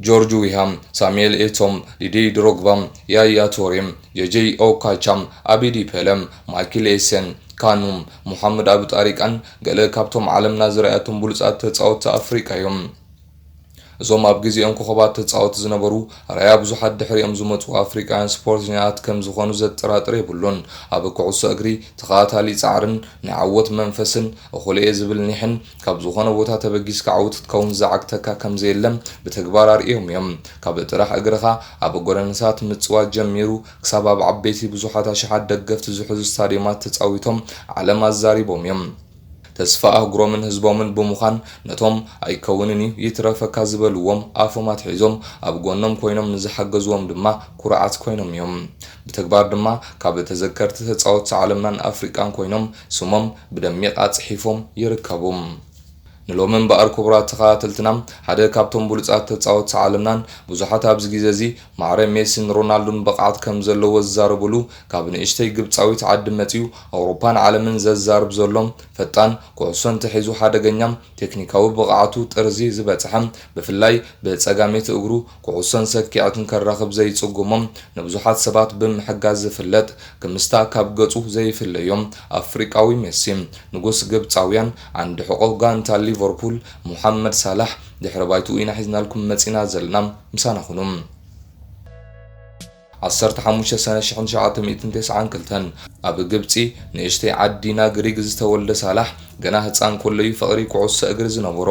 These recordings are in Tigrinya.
ጆርጅ ዊሃ፣ ሳሙኤል ኤቶም፣ ዲዲ ድሮግባ፣ ያያ ቶሬ፣ ጄጄ ኦካቻ፣ ኣቢዲ ፔለ፣ ማይክል ኤሰን፣ ካኑ፣ ሙሓመድ ኣቡ ጣሪቃን ገለ ካብቶም ዓለምና ዝረኣየቶም ብሉጻት ተጻወትቲ ኣፍሪቃ እዮም። እዞም ኣብ ግዜኦም ኮኸባት ተጻወትቲ ዝነበሩ ኣርኣያ ብዙሓት ድሕሪኦም ዝመጹ ኣፍሪቃውያን ስፖርተኛታት ከም ዝኾኑ ዘጠራጥር የብሉን። ኣብ ኩዕሶ እግሪ ተኸታታሊ ጻዕርን ናይ ዓወት መንፈስን እኹል እየ ዝብል ኒሕን ካብ ዝኾነ ቦታ ተበጊስካ ዕዉት ክትከውን ዝዓግተካ ከም ዘየለ ብተግባር ኣርእዮም እዮም። ካብ ጥራሕ እግርኻ ኣብ ጎደናታት ምጽዋት ጀሚሩ ክሳብ ኣብ ዓበይቲ ብዙሓት ኣሽሓት ደገፍቲ ዝሕዙ ስታድዮማት ተጻዊቶም ዓለም ኣዛሪቦም እዮም። ተስፋ ኣህጉሮምን ህዝቦምን ብምዃን ነቶም ኣይከውንን እዩ ይትረፈካ ዝበልዎም ኣፎም ኣትሒዞም ኣብ ጎኖም ኮይኖም ንዝሓገዝዎም ድማ ኩርዓት ኮይኖም እዮም። ብተግባር ድማ ካብ ተዘከርቲ ተጻወትቲ ዓለምናን ኣፍሪቃን ኮይኖም ስሞም ብደሚቕ ኣጽሒፎም ይርከቡ። ንሎሚ እምበኣር ክቡራት ተኸታተልትና ሓደ ካብቶም ብሉጻት ተጻወትቲ ዓለምናን ብዙሓት ኣብዚ ግዜ እዚ ማዕረ ሜሲን ሮናልዶን ብቕዓት ከም ዘለዎ ዝዛረብሉ ካብ ንእሽተይ ግብጻዊት ዓዲ መጺኡ ኣውሮፓን ዓለምን ዘዛርብ ዘሎ ፈጣን ኩዕሶ እንተሒዙ ሓደገኛ ቴክኒካዊ ብቕዓቱ ጥርዚ ዝበጽሐ ብፍላይ ብጸጋመይቲ እግሩ ኩዕሶን ሰኪዐትን ከራኽብ ዘይጽጉሞም ንብዙሓት ሰባት ብምሕጋዝ ዝፍለጥ ክምስታ ካብ ገጹ ዘይፍለዮም ኣፍሪቃዊ ሜሲ ንጉስ ግብጻውያን ዓንዲ ሕቖ ጋንታ ሊቨርፑል ሙሓመድ ሳላሕ ድሕሪ ባይትኡ ኢና ሒዝናልኩም መጺና ዘለና ምሳና ኩኑ። ዓሰርተ ሓሙሽተ ሰነ ሽሕን ትሽዓተ ሚእትን ተስዓን ክልተን ኣብ ግብጺ ንእሽተይ ዓዲ ናግሪግ ዝተወልደ ሳላሕ ገና ህጻን ኮሎ እዩ ፍቕሪ ኩዕሶ እግሪ ዝነበሮ።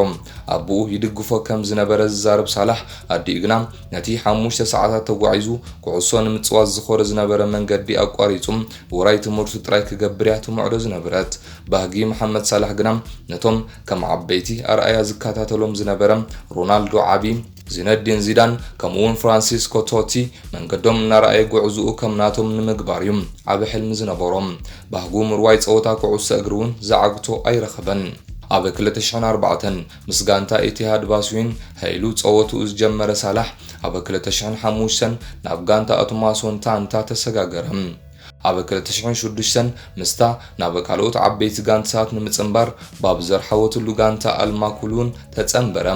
ኣቦኡ ይድግፎ ከም ዝነበረ ዝዛረብ ሳላሕ ኣዲኡ ግና ነቲ ሓሙሽተ ሰዓታት ተጓዒዙ ኩዕሶ ንምጽዋት ዝኾረ ዝነበረ መንገዲ ኣቋሪጹ ውራይ ትምህርቱ ጥራይ ክገብር እያ ትምዕዶ ዝነበረት። ባህጊ መሓመድ ሳላሕ ግና ነቶም ከም ዓበይቲ ኣርኣያ ዝከታተሎም ዝነበረ ሮናልዶ ዓቢ ዚነዲን ዚዳን ከምኡውን ፍራንሲስኮ ቶቲ መንገዶም እናረኣየ ጉዕዝኡ ከም ናቶም ንምግባር እዩ ዓቢ ሕልሚ ዝነበሮም። ባህጉ ምርዋይ ጸወታ ኩዕሶ እግሪ እውን ዝዓግቶ ኣይረኸበን። ኣብ ክልተ ሽሕን ኣርባዕተን ምስ ጋንታ ኢቲሃድ ባስዊን ሃይሉ ጸወትኡ ዝጀመረ ሳላሕ ኣብ ክልተ ሽሕን ሓሙሽተን ናብ ጋንታ ኣቶማሶን ታንታ ተሰጋገረ። ኣብ ክልተ ሽሕን ሽዱሽተን ምስታ ናብ ካልኦት ዓበይቲ ጋንታታት ንምጽንባር ባብ ዘርሓወትሉ ጋንታ ኣልማኩሉን ተጸንበረ።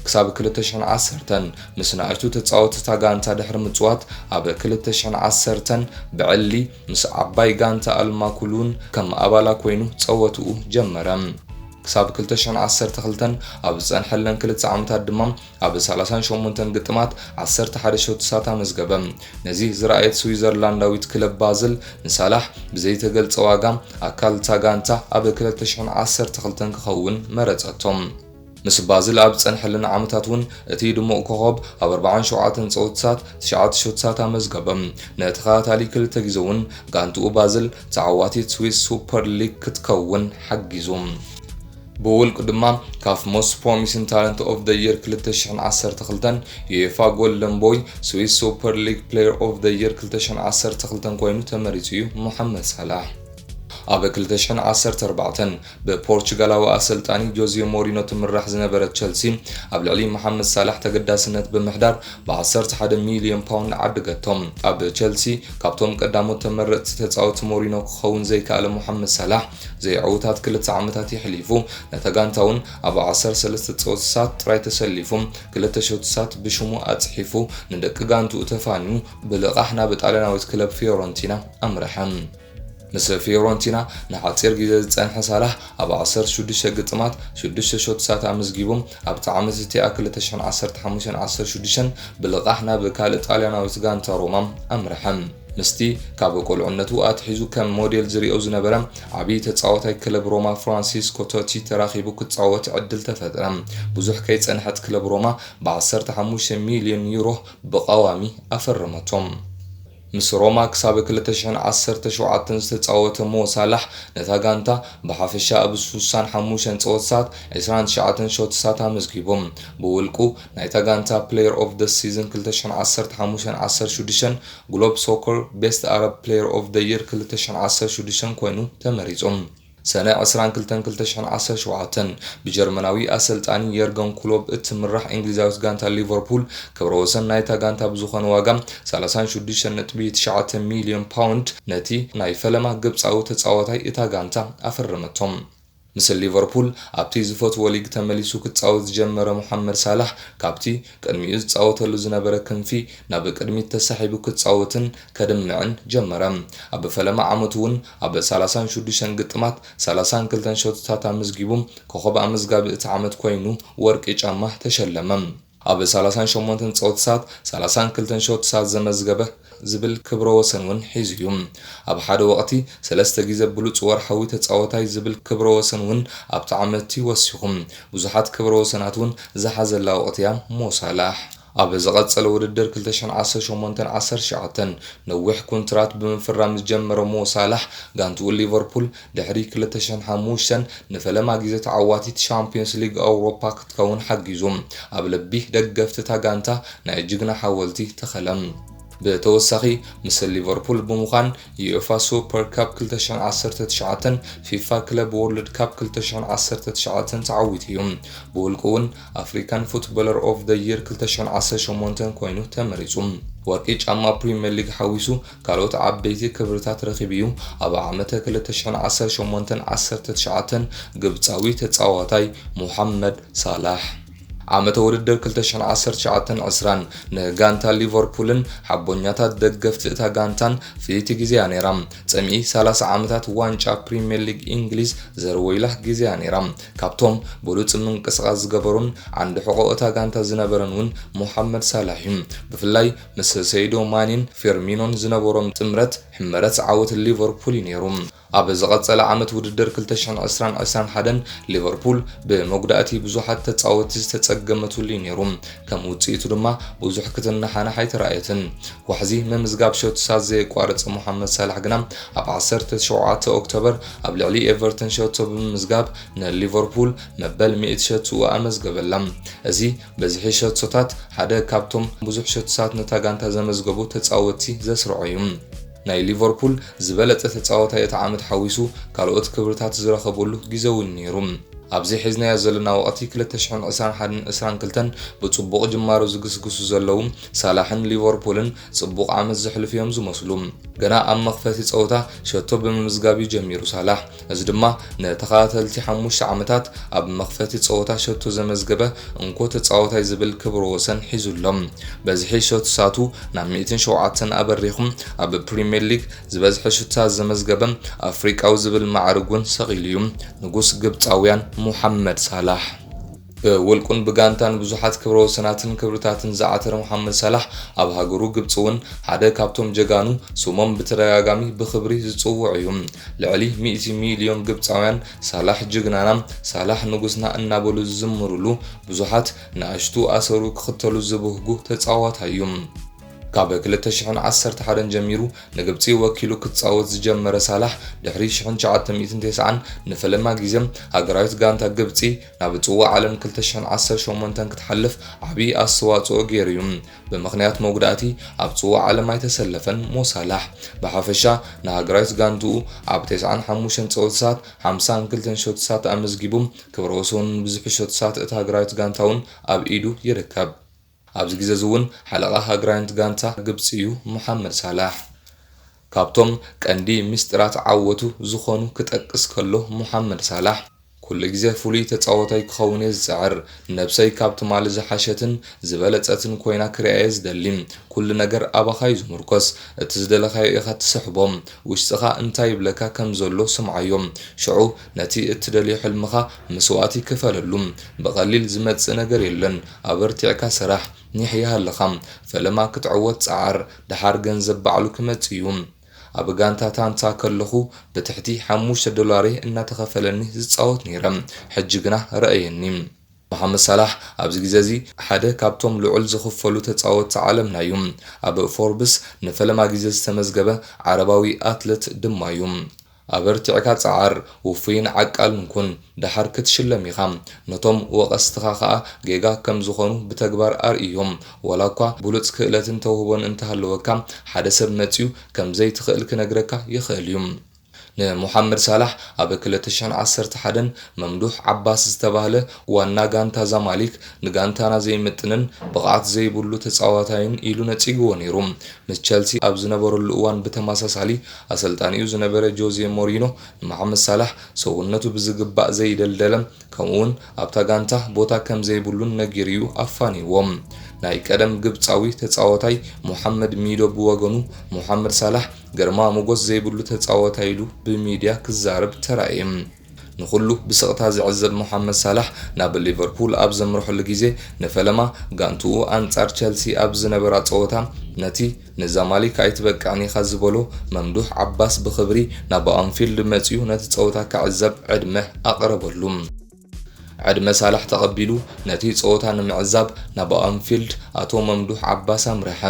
ክሳብ ክልተ ሽሕን ዓሰርተን ምስ ንኣሽቱ ተጻወትታ ጋንታ ድሕሪ ምጽዋት ኣብ ክልተ ሽሕን ዓሰርተን ብዕሊ ምስ ዓባይ ጋንታ ኣልማኩሉን ከም ኣባላ ኮይኑ ጸወትኡ ጀመረ። ክሳብ ክልተ ሽሕን ዓሰርተ ክልተን ኣብ ዝጸንሐለን ክልተ ዓመታት ድማ ኣብ ሰላሳን ሸሞንተን ግጥማት ዓሰርተ ሓደ ሾትሳት ኣመዝገበ። ነዚ ዝረኣየት ስዊዘርላንዳዊት ክለብ ባዝል ንሳላሕ ብዘይተገልጸ ዋጋ ኣካል እታ ጋንታ ኣብ ክልተ ሽሕን ዓሰርተ ክልተን ክኸውን መረጸቶ። ምስ ባዝል ኣብ ዝጸንሐለን ዓመታት እውን እቲ ድሙቕ ኮኾብ ኣብ ኣርባዓን ሸውዓተን ጸወትታት ትሽዓተ ሾትሳት ኣመዝገበ። ንተኸታታሊ ክልተ ግዜ እውን ጋንትኡ ባዝል ተዓዋቲት ስዊስ ሱፐር ሊግ ክትከውን ሓጊዙ። ብውልቁ ድማ ካፍ ሞስት ፕሮሚሲን ታለንት ኦፍ ዘ የር ክልተ ሽሕን ዓሰርተ ክልተን፣ ዩኤፋ ጎልደን ቦይ፣ ስዊስ ሱፐር ሊግ ፕሌየር ኦፍ ዘ የር ክልተ ሽሕን ዓሰርተ ክልተን ኮይኑ ተመሪጹ እዩ። ሞሓመድ ሳላሕ ኣብ ክልተ ሽሕን ዓሰርተ ኣርባዕተን ብፖርቹጋላዊ ኣሰልጣኒ ጆዜ ሞሪኖ ትምራሕ ዝነበረት ቸልሲ ኣብ ልዕሊ መሓመድ ሳላሕ ተገዳስነት ብምሕዳር ብ ዓሰርተ ሓደ ሚልዮን ፓውንድ ዓደገቶም። ኣብ ቸልሲ ካብቶም ቀዳሞት ተመረጽቲ ተጻወትቲ ሞሪኖ ክኸውን ዘይከኣለ ሞሓመድ ሳላሕ ዘይዕዉታት ክልተ ዓመታት የሕሊፉ። ነታ ጋንታ እውን ኣብ ዓሰርተ ሰለስተ ጸወታታት ጥራይ ተሰሊፉ ክልተ ሾትሳት ብሽሙ ኣጽሒፉ ንደቂ ጋንትኡ ተፋንዩ ብልቓሕ ናብ ጣልያናዊት ክለብ ፊዮረንቲና ኣምርሐ። ምስ ፊዮረንቲና ንሓጺር ግዜ ዝጸንሐ ሳላሕ ኣብ ዓሰርተ ሽዱሽተ ግጥማት ሽዱሽተ ሾትሳት ኣመዝጊቡ ኣብቲ ዓመት እቲኣ ክልተ ሽሕን ዓሰርተ ሓሙሽተን ዓሰርተ ሽዱሽተን ብልቓሕ ናብ ካልእ ጣልያናዊት ጋንታ ሮማ ኣምርሐ። ምስቲ ካብ ቆልዕነቱ ኣትሒዙ ከም ሞዴል ዝሪኦ ዝነበረ ዓቢ ተጻዋታይ ክለብ ሮማ ፍራንሲስኮ ቶቲ ተራኺቡ ክጻወት ዕድል ተፈጥረ። ብዙሕ ከይጸንሐት ክለብ ሮማ ብ ዓሰርተ ሓሙሽተ ሚልዮን ዩሮ ብቐዋሚ ኣፈረመቶ። ምስ ሮማ ክሳብ ክልተ ሽሕን ዓሰርተ ሸውዓተን ዝተጻወተ ሞ ሳላሕ ነታ ጋንታ ብሓፈሻ ኣብ ሱሳን ሓሙሽተን ጸወታታት ዕስራን ትሽዓተን ሾትሳት ኣመዝጊቡ። ብውልቁ ናይታ ጋንታ ፕሌየር ኦፍ ዘ ሲዝን ክልተ ሽሕን ዓሰርተ ሓሙሽተን ዓሰርተ ሽዱሽተን ግሎብ ሶከር ቤስት ኣረብ ፕሌየር ኦፍ ዘ የር ክልተ ሽሕን ዓሰርተ ሽዱሽተን ኮይኑ ተመሪጹ። ሰነ ዕስራን ክልተን ክልተ ሽሕን ዓሰርተ ሸውዓተን ብጀርመናዊ ኣሰልጣኒ የርገን ክሎፕ እትምራሕ እንግሊዛዊት ጋንታ ሊቨርፑል ክብረ ወሰን ናይታ ጋንታ ብዝኾነ ዋጋ ሰላሳን ሽዱሽተን ነጥቢ ትሽዓተ ሚልዮን ፓውንድ ነቲ ናይ ፈለማ ግብጻዊ ተጻዋታይ እታ ጋንታ ኣፈረመቶም። ምስ ሊቨርፑል ኣብቲ ዝፈትዎ ሊግ ተመሊሱ ክጻወት ዝጀመረ ሞሓመድ ሳላሕ፣ ካብቲ ቅድሚኡ ዝጻወተሉ ዝነበረ ክንፊ ናብ ቅድሚት ተሳሒቡ ክጻወትን ከድምዕን ጀመረ። ኣብ ፈለማ ዓመቱ እውን ኣብ ሰላሳን ሽዱሽተን ግጥማት ሰላሳን ክልተን ሸቶታት ኣመዝጊቡ፣ ኮኸብ ኣመዝጋቢ እቲ ዓመት ኮይኑ ወርቂ ጫማ ተሸለመ። ኣብ ሰላሳን ሸሞንተን ጸወታታት ሰላሳን ክልተን ሸቶታት ዘመዝገበ ዝብል ክብረ ወሰን እውን ሒዙ እዩ። ኣብ ሓደ ወቕቲ ሰለስተ ግዜ ብሉጽ ወርሓዊ ተጻዋታይ ዝብል ክብረ ወሰን እውን ኣብቲ ዓመት እቲ ወሲኹ። ብዙሓት ክብረ ወሰናት እውን ዝሓዘላ ወቕቲ እያ ሞ ሳላሕ። ኣብ ዝቐጸለ ውድድር ክልተ ሽሕን ዓሰርተ ሸሞንተን ዓሰርተ ትሽዓተን ነዊሕ ኮንትራት ብምፍራም ዝጀመረ ሞ ሳላሕ፣ ጋንትኡ ሊቨርፑል ድሕሪ ክልተ ሽሕን ሓሙሽተን ንፈለማ ግዜ ተዓዋቲት ሻምፒዮንስ ሊግ ኣውሮፓ ክትከውን ሓጊዙ፣ ኣብ ልቢ ደገፍቲ እታ ጋንታ ናይ ጅግና ሓወልቲ ተኸለ። ብተወሳኺ፣ ምስ ሊቨርፑል ብምዃን ዩኤፋ ሱፐር ካፕ ክልተ ሽሕን ዓሰርተ ትሽዓተን፣ ፊፋ ክለብ ወርልድ ካፕ ክልተ ሽሕን ዓሰርተ ትሽዓተን ተዓዊቱ እዩ። ብውልቁ እውን ኣፍሪካን ፉትቦለር ኦፍ ዘ ይር ክልተ ሽሕን ዓሰርተ ሸሞንተን ኮይኑ ተመሪጹ። ወርቂ ጫማ ፕሪምየር ሊግ ሓዊሱ ካልኦት ዓበይቲ ክብርታት ረኺቡ እዩ። ኣብ ዓመተ ክልተ ሽሕን ዓሰርተ ሸሞንተን ዓሰርተ ትሽዓተን ግብጻዊ ተጻዋታይ ሙሓመድ ሳላሕ። ዓመተ ውድድር ክልተ ሽሕን ዓሰርተ ትሽዓተን ዕስራን ንጋንታ ሊቨርፑልን ሓቦኛታት ደገፍቲ እታ ጋንታን ፍልይቲ ግዜያ ነይራ። ጽምኢ ሰላሳ ዓመታት ዋንጫ ፕሪምየር ሊግ እንግሊዝ ዘርወይላ ግዜያ ነይራ። ካብቶም ብሉጽ ምንቅስቓስ ዝገበሩን ዓንዲ ሕቖ እታ ጋንታ ዝነበረን እውን ሞሓመድ ሳላሕ እዩ። ብፍላይ ምስ ሰይዶ ማኒን ፌርሚኖን ዝነበሮም ጥምረት ሕመረት ዓወት ሊቨርፑል እዩ ነይሩ። ኣብ ዝቐጸለ ዓመት ውድድር ክልተ ሽሕን ዕስራን ዕስራን ሓደን ሊቨርፑል ብመጉዳእቲ ብዙሓት ተጻወትቲ ዝተጸገመትሉ እዩ ነይሩ። ከም ውጽኢቱ ድማ ብዙሕ ክትነሓነሕ ኣይተራእየትን። ዋሕዚ ምምዝጋብ ሸቶታት ዘየቋረጸ ሞሓመድ ሳላሕ ግና ኣብ ዓሰርተ ሸውዓተ ኦክቶበር ኣብ ልዕሊ ኤቨርተን ሸቶ ብምምዝጋብ ንሊቨርፑል መበል ሚእቲ ሸቶኡ ኣመዝገበላ። እዚ በዝሒ ሸቶታት ሓደ ካብቶም ብዙሕ ሸቶታት ነታ ጋንታ ዘመዝገቡ ተጻወትቲ ዘስርዖ እዩ። ናይ ሊቨርፑል ዝበለጸ ተጻዋታይ እቲ ዓመት ሓዊሱ ካልኦት ክብርታት ዝረኸበሉ ግዜ እውን ነይሩ። ኣብዚ ሒዝናዮ ዘለና ወቕቲ ክልተ ሽሕን ዕስራን ሓደን ዕስራን ክልተን ብጽቡቕ ጅማሮ ዝግስግሱ ዘለዉ ሳላሕን ሊቨርፑልን ጽቡቕ ዓመት ዘሕልፉ እዮም ዝመስሉ። ገና ኣብ መኽፈቲ ጸወታ ሸቶ ብምምዝጋብ እዩ ጀሚሩ ሳላሕ። እዚ ድማ ንተኸታተልቲ ሓሙሽተ ዓመታት ኣብ መኽፈቲ ጸወታ ሸቶ ዘመዝገበ እንኮ ተጻዋታይ ዝብል ክብረ ወሰን ሒዙ ኣሎ። በዝሒ ሸቶታቱ ናብ ሚእትን ሸውዓተን ኣበሪኹ ኣብ ፕሪምየር ሊግ ዝበዝሐ ሸቶታት ዘመዝገበ ኣፍሪቃዊ ዝብል ማዕርግ እውን ሰቒሉ እዩ ንጉስ ግብጻውያን ሙሓመድ ሳላሕ። ብውልቁን ብጋንታን ብዙሓት ክብረ ወሰናትን ክብርታትን ዝዓተረ ሙሓመድ ሳላሕ፣ ኣብ ሃገሩ ግብጺ እውን ሓደ ካብቶም ጀጋኑ፣ ስሞም ብተደጋጋሚ ብኽብሪ ዝጽውዑ እዩ። ልዕሊ ሚእቲ ሚልዮን ግብጻውያን ሳላሕ ጅግናና፣ ሳላሕ ንጉስና እናበሉ ዝዝምሩሉ፣ ብዙሓት ንኣሽቱ ኣሰሩ ክኽተሉ ዝብህጉ ተጻዋታይ እዩ። ካብ ክልተ ሽሕን ዓሰርተ ሓደን ጀሚሩ ንግብጺ ወኪሉ ክጻወት ዝጀመረ ሳላሕ፣ ድሕሪ ሽሕን ትሽዓተ ሚእትን ተስዓን ንፈለማ ግዜ ሃገራዊት ጋንታ ግብጺ ናብ ጽዋዕ ዓለም ክልተ ሽሕን ዓሰርተ ሸሞንተን ክትሓልፍ ዓቢ ኣስተዋጽኦ ገይሩ እዩ። ብምኽንያት መጉዳእቲ ኣብ ጽዋዕ ዓለም ኣይተሰለፈን ሞ ሳላሕ። ብሓፈሻ ንሃገራዊት ጋንትኡ ኣብ ተስዓን ሓሙሽተን ጸወታታት ሓምሳን ክልተን ሸቶታት ኣመዝጊቡ፣ ክብረ ወሰኑ ብዝሒ ሸቶታት እታ ሃገራዊት ጋንታ እውን ኣብ ኢዱ ይርከብ። ኣብዚ ግዜ እዚ እውን ሓለቓ ሃገራዊት ጋንታ ግብጺ እዩ ሙሓመድ ሳላሕ። ካብቶም ቀንዲ ምስጢራት ዓወቱ ዝኾኑ ክጠቅስ ከሎ፣ ሙሓመድ ሳላሕ፣ ኩሉ ግዜ ፍሉይ ተጻዋታይ ክኸውን እየ ዝጽዕር። ነብሰይ ካብ ትማሊ ዝሓሸትን ዝበለጸትን ኮይና ክርእያ እየ ዝደሊ። ኩሉ ነገር ኣባኻ እዩ ዝምርኮስ። እቲ ዝደለኻዮ ኢኻ ትስሕቦ። ውሽጥኻ እንታይ ይብለካ ከም ዘሎ ስምዓዮ። ሽዑ ነቲ እትደልዮ ሕልምኻ መስዋእቲ ክፈለሉ። ብቐሊል ዝመጽእ ነገር የለን። ኣበርቲዕካ ስራሕ። ኒሕ ይሃልኻ። ፈለማ ክትዕወት ጸዓር። ደሓር ገንዘብ ባዕሉ ክመጽእ እዩ። ኣብ ጋንታ ታንታ ከለኹ ብትሕቲ ሓሙሽተ ዶላር እየ እናተኸፈለኒ ዝጻወት ነይረ። ሕጂ ግና ረኣየኒ። መሓመድ ሳላሕ ኣብዚ ግዜ እዚ ሓደ ካብቶም ልዑል ዝኽፈሉ ተጻወትቲ ዓለምና እዩ። ኣብ ፎርብስ ንፈለማ ግዜ ዝተመዝገበ ዓረባዊ ኣትለት ድማ እዩ። ኣበርቲዕካ ጸዓር፣ ውፉይን ዓቃልን ኩን፣ ደሓር ክትሽለም ኢኻ። ነቶም ወቐስትኻ ኸኣ ጌጋ ከም ዝኾኑ ብተግባር ኣርእዮም። ዋላ እኳ ብሉጽ ክእለትን ተውህቦን እንተሃለወካ፣ ሓደ ሰብ መጺኡ ከም ዘይትኽእል ክነግረካ ይኽእል እዩ። ንሙሓመድ ሳላሕ ኣብ ክልተ ሽሕን ዓሰርተ ሓደን መምዱሕ ዓባስ ዝተባህለ ዋና ጋንታ ዛማሊክ ንጋንታና ዘይምጥንን ብቕዓት ዘይብሉ ተጻዋታይን ኢሉ ነጺግዎ ነይሩ። ምስ ቸልሲ ኣብ ዝነበረሉ እዋን ብተመሳሳሊ ኣሰልጣኒኡ ዝነበረ ጆዜ ሞሪኖ ንመሓመድ ሳላሕ ሰውነቱ ብዝግባእ ዘይደልደለ ከምኡውን ኣብታ ጋንታ ቦታ ከም ዘይብሉን ነጊሩ'ዩ ኣፋንይዎ። ናይ ቀደም ግብጻዊ ተጻዋታይ ሙሓመድ ሚዶ ብወገኑ፣ ሙሓመድ ሳላሕ ግርማ ሞጎስ ዘይብሉ ተጻዋታይ ኢሉ ብሚድያ ክዛረብ ተራእየ። ንኹሉ ብስቕታ ዝዕዘብ ሙሓመድ ሳላሕ ናብ ሊቨርፑል ኣብ ዘምርሐሉ ግዜ ንፈለማ ጋንትኡ ኣንጻር ቸልሲ ኣብ ዝነበራ ጸወታ ነቲ ንዛማሊክ ኣይትበቅዕን ኢኻ ዝበሎ መምዱሕ ዓባስ ብኽብሪ ናብ ኣንፊልድ መጺኡ ነቲ ጸወታ ክዕዘብ ዕድመ ኣቕረበሉ። ዕድመ ሳላሕ ተቐቢሉ ነቲ ጸወታ ንምዕዛብ ናብ ኣንፊልድ ኣቶ መምዱሕ ዓባስ ኣምርሐ።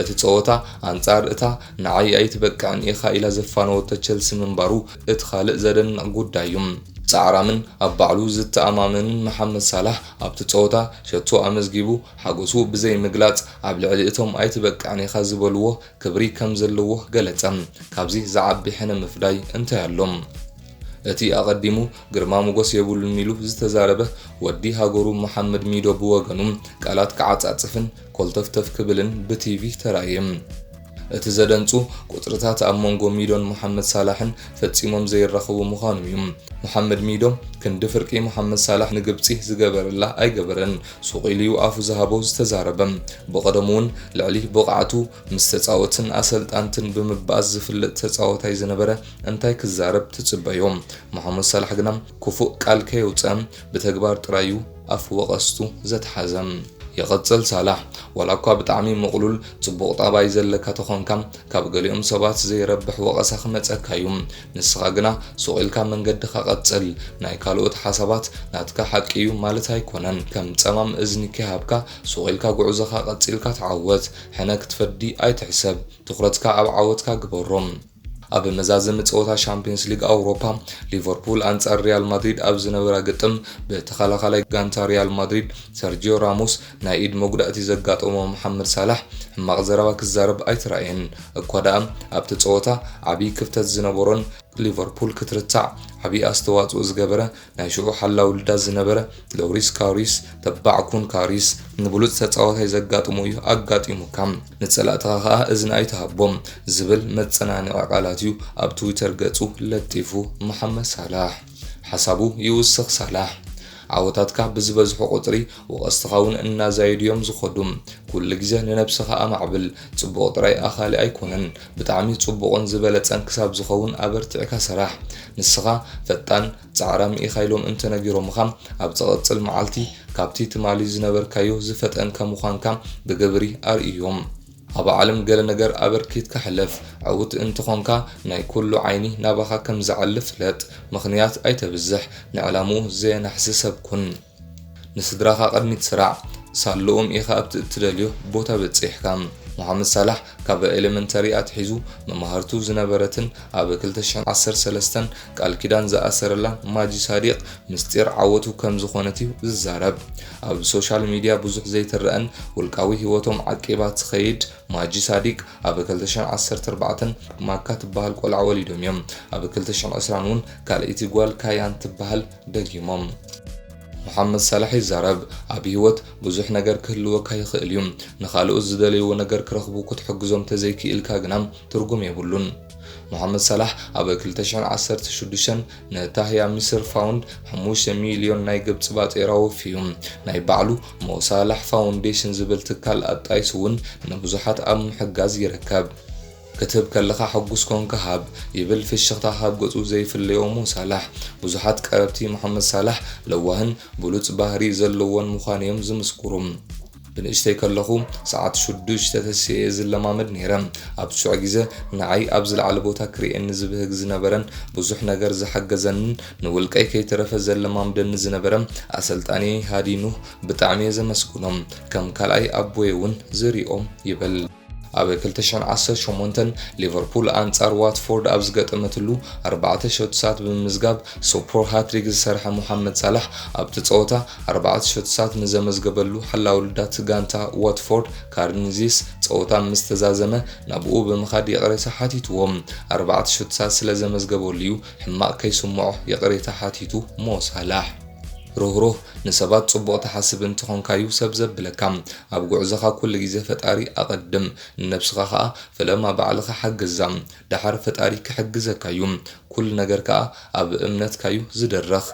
እቲ ጸወታ ኣንጻር እታ ንዓይ ኣይትበቅዕን ኢኻ ኢላ ዘፋነወቶ ቸልሲ ምንባሩ እቲ ካልእ ዘደንቕ ጉዳይ እዩ። ጻዕራምን ኣብ ባዕሉ ዝተኣማመንን መሓመድ ሳላሕ ኣብቲ ጸወታ ሸቶ ኣመዝጊቡ ሓጎሱ ብዘይ ምግላጽ ኣብ ልዕሊ እቶም ኣይትበቅዕን ኢኻ ዝበልዎ ክብሪ ከም ዘለዎ ገለጸ። ካብዚ ዝዓቢ ሕነ ምፍዳይ እንታይ ኣሎ? እቲ ኣቐዲሙ ግርማ ሞጎስ የብሉን ኢሉ ዝተዛረበ ወዲ ሃገሩ መሓመድ ሚዶ ብወገኑ ቃላት ክዓጻጽፍን ኮልተፍተፍ ክብልን ብቲቪ ተራእየ። እቲ ዘደንጹ ቁጽርታት ኣብ መንጎ ሚዶን መሓመድ ሳላሕን ፈጺሞም ዘይራኸቡ ምዃኖም እዩ። መሓመድ ሚዶ ክንዲ ፍርቂ መሓመድ ሳላሕ ንግብጺ ዝገበረላ ኣይገበረን። ሱቕ ኢሉ እዩ ኣፉ ዝሃቦ ዝተዛረበ። ብቐደሙ እውን ልዕሊ ብቕዓቱ ምስ ተጻወትን ኣሰልጣንትን ብምባኣስ ዝፍለጥ ተጻዋታይ ዝነበረ እንታይ ክዛረብ ትጽበዮ? መሓመድ ሳላሕ ግና ክፉእ ቃል ከየውጸ ብተግባር ጥራይ እዩ ኣፍ ወቐስቱ ዘትሓዘ። ይቐጽል ሳላሕ፣ ዋላ እኳ ብጣዕሚ ምቕሉል ጽቡቕ ጠባይ ዘለካ ተኾንካ፣ ካብ ገሊኦም ሰባት ዘይረብሕ ወቐሳ ክመጸካ እዩ። ንስኻ ግና ሱቕ ኢልካ መንገድኻ ቀጽል። ናይ ካልኦት ሓሳባት ናትካ ሓቂ እዩ ማለት ኣይኮነን። ከም ጸማም እዝኒ ከይሃብካ ሱቕ ኢልካ ጉዕዞኻ ቀጺልካ ተዓወት። ሕነ ክትፈዲ ኣይትሕሰብ። ትኹረትካ ኣብ ዓወትካ ግበሮ። ኣብ መዛዘሚ ጸወታ ሻምፒዮንስ ሊግ ኣውሮፓ፣ ሊቨርፑል ኣንጻር ሪያል ማድሪድ ኣብ ዝነበራ ግጥም፣ ብተኸላኻላይ ጋንታ ሪያል ማድሪድ ሰርጂዮ ራሞስ ናይ ኢድ መጉዳእቲ ዘጋጠሞ መሓመድ ሳላሕ ሕማቕ ዘረባ ክዛረብ ኣይተራእየን። እኳ ደኣ ኣብቲ ጸወታ ዓቢ ክፍተት ዝነበሮን ሊቨርፑል ክትርታዕ ዓቢ ኣስተዋጽኦ ዝገበረ ናይ ሽዑ ሓላው ልዳ ዝነበረ ሎሪስ ካሪስ፣ "ተባዕ ኩን ካሪስ፣ ንብሉጽ ተጻዋታይ ዘጋጥሞ እዩ ኣጋጢሙካ፣ ንጸላእትኻ ከኣ እዝኒ ኣይትሃቦም" ዝብል መጸናንዒ ቃላት እዩ ኣብ ትዊተር ገጹ ለጢፉ መሓመድ ሳላሕ። ሓሳቡ ይውስኽ ሳላሕ። ዓወታትካ ብዝበዝሑ ቁጽሪ፣ ወቐስትኻ እውን እናዛየዱ እዮም ዝኸዱ። ኩሉ ግዜ ንነብስኻ ኣማዕብል። ጽቡቕ ጥራይ ኣኻሊ ኣይኮነን፣ ብጣዕሚ ጽቡቕን ዝበለጸን ክሳብ ዝኸውን ኣበርቲዕካ ስራሕ። ንስኻ ፈጣን ጻዕራም ኢኻ ኢሎም እንተነጊሮምኻ፣ ኣብ ዝቕጽል መዓልቲ ካብቲ ትማሊ ዝነበርካዮ ዝፈጠንካ ምዃንካ ብግብሪ ኣርእዮም። ኣብ ዓለም ገለ ነገር ኣበርኪትካ ሕለፍ። ዕዉት እንተኾንካ ናይ ኩሉ ዓይኒ ናባኻ ከም ዝዓሊ ፍለጥ። ምኽንያት ኣይተብዝሕ፣ ንዕላምኡ ዘየናሕሲ ሰብ ኩን። ንስድራኻ ቅድሚት ስራዕ። ሳልኦም ኢኻ ኣብቲ እትደልዮ ቦታ በጺሕካ። መሓመድ ሳላሕ ካብ ኤሌመንተሪ ኣትሒዙ መማህርቱ ዝነበረትን ኣብ ክልተ ሽሕን ዓሰርተ ሰለስተን ቃል ኪዳን ዝኣሰረላን ማጂ ሳዲቕ ምስጢር ዓወቱ ከም ዝኾነት እዩ ዝዛረብ። ኣብ ሶሻል ሚድያ ብዙሕ ዘይትረኣን ውልቃዊ ህይወቶም ዓቂባ ትኸይድ ማጂ ሳዲቅ ኣብ ክልተ ሽሕን ዓሰርተ ኣርባዕተን ማካ ትበሃል ቆልዓ ወሊዶም እዮም። ኣብ ክልተ ሽሕን ዕስራን እውን ካልኣይቲ ጓል ካያን ትበሃል ደጊሞም። መሓመድ ሳላሕ ይዛረብ፣ ኣብ ህይወት ብዙሕ ነገር ክህልወካ ይኽእል እዩ። ንኻልኦት ዝደለይዎ ነገር ክረኽቡ ክትሕግዞም ተዘይክኢልካ ግና ትርጉም የብሉን። መሓመድ ሳላሕ ኣብ ክልተ ሽሕን ዓሰርተ ሽዱሽተን ንታህያ ሚስር ፋውንድ ሓሙሽተ ሚልዮን ናይ ግብጺ ባጤራ ወፍዩ። ናይ ባዕሉ ሞ ሳላሕ ፋውንዴሽን ዝብል ትካል ኣጣይሱ እውን ንብዙሓት ኣብ ምሕጋዝ ይርከብ። ክትህብ ከለኻ ሕጉስ ኮንካ ሃብ ይብል ፍሽኽታ ካብ ገጹ ዘይፍለዮ ሞ ሳላሕ። ብዙሓት ቀረብቲ መሓመድ ሳላሕ ለዋህን ብሉጽ ባህሪ ዘለዎን ምዃኑ እዮም ዝምስክሩ። ብንእሽተይ ከለኹ ሰዓት ሽዱሽተ ተሲኤ ዝለማመድ ነይረ። ኣብ ሽዑ ግዜ ንዓይ ኣብ ዝለዓለ ቦታ ክርእየኒ ዝብህግ ዝነበረን ብዙሕ ነገር ዝሓገዘንን ንውልቀይ ከይተረፈ ዘለማምደኒ ዝነበረ ኣሰልጣኒ ሃዲ ኑህ ብጣዕሚ እየ ዘመስግኖ። ከም ካልኣይ ኣቦየ እውን ዝሪኦም ይብል። ኣብ ክልተ ሽሕን ዓሰርተ ሸሞንተን ሊቨርፑል ኣንጻር ዋትፎርድ ኣብ ዝገጠመትሉ ኣርባዕተ ሸቶታት ብምምዝጋብ ሱፐር ሃትሪክ ዝሰርሐ ሞሓመድ ሳላሕ ኣብቲ ጸወታ ኣርባዕተ ሸቶታት ንዘመዝገበሉ ሓላው ልዳት ጋንታ ዋትፎርድ ካርኒዚስ ጸወታ ምስ ተዛዘመ ናብኡ ብምኻድ ይቕሬታ ሓቲትዎ። ኣርባዕተ ሸቶታት ስለ ዘመዝገበሉ እዩ ሕማቕ ከይስምዖ ይቕሬታ ሓቲቱ ሞ ሳላሕ። ርህሩህ ንሰባት ጽቡቕ ትሓስብ እንተኾንካዩ ሰብ ዘብለካ። ኣብ ጉዕዞኻ ኩሉ ግዜ ፈጣሪ ኣቐድም፣ ንነብስኻ ኸኣ ፈለማ ባዕልኻ ሓግዛ። ደሓር ፈጣሪ ክሕግዘካዩ። ኩሉ ነገር ከኣ ኣብ እምነትካዩ ዝድረኽ።